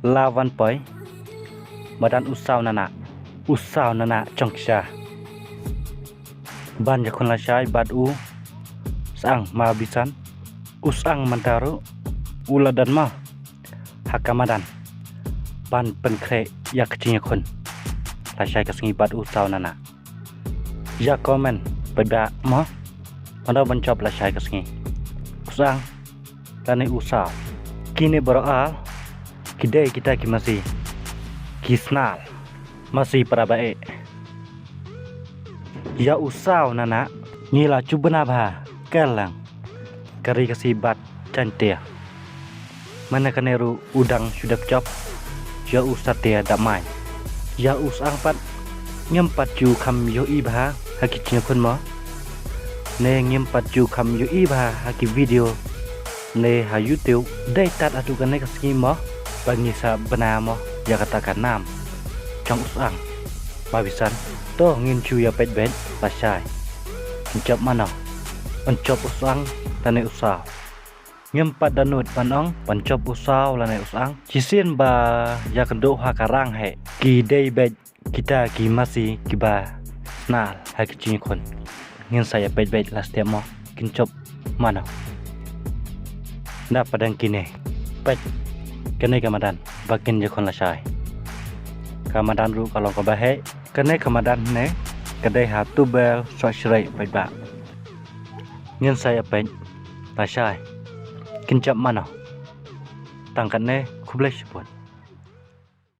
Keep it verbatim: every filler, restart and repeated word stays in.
La wan poi madan u Saw Nana, u Saw Nana Chongksha. Ban ïakhun lashai bad u Sang Mabisan, u Sang mynta ruh u la don mo ha ka madan ban pynkhreh ïa ka jingïakhun lashai ka sngi bad u Saw Nana. Ïa comment paidbah mo, mano ban jop lashai ka sngi, u Sang lane u Saw? Kine baroh ar ki dei kita ki masi ki snal, masi para ba eh. Ïa u Saw Nana ngi la ju bna bha ka lang ka ri ka si bad Jaiñtia. Mane kane ruh u dang shu dep jop ïa u Satia Dapmai. Ïa u Sang pat ngim pat ju kham ïohi bha ha ki jingïakhun mo, ne ngim pat ju kham ïohi bha ha ki video ne ha YouTube. Dei tad haduh kane ka sngi mo ba ngi sa bna mo ïa kata ka nam jong u Sang Mabisan. To ngin shu ïa peit beit lashai, ngin jop mano, ban jop u Sang lane u Saw? Ngim pat da nud ban ong ban jop u Saw lane u Sang. Shisien ba ïakynduh ha ka rang heh, ki dei beit kita ki masi kiba snal ha ki jingïakhun. Ngin sa ïa peit beit la step mo, kin jop mano. Da padang kine, peit kane ka madan ba kin ïakhun lashai. Ka madan ruh ka long kaba heh. Kane ka madan ne ka dei ha Tubel Sohsyrei paidbah. Ngin sa ïa peit lashai, kin jop mano. Tang katne, khublei shibun.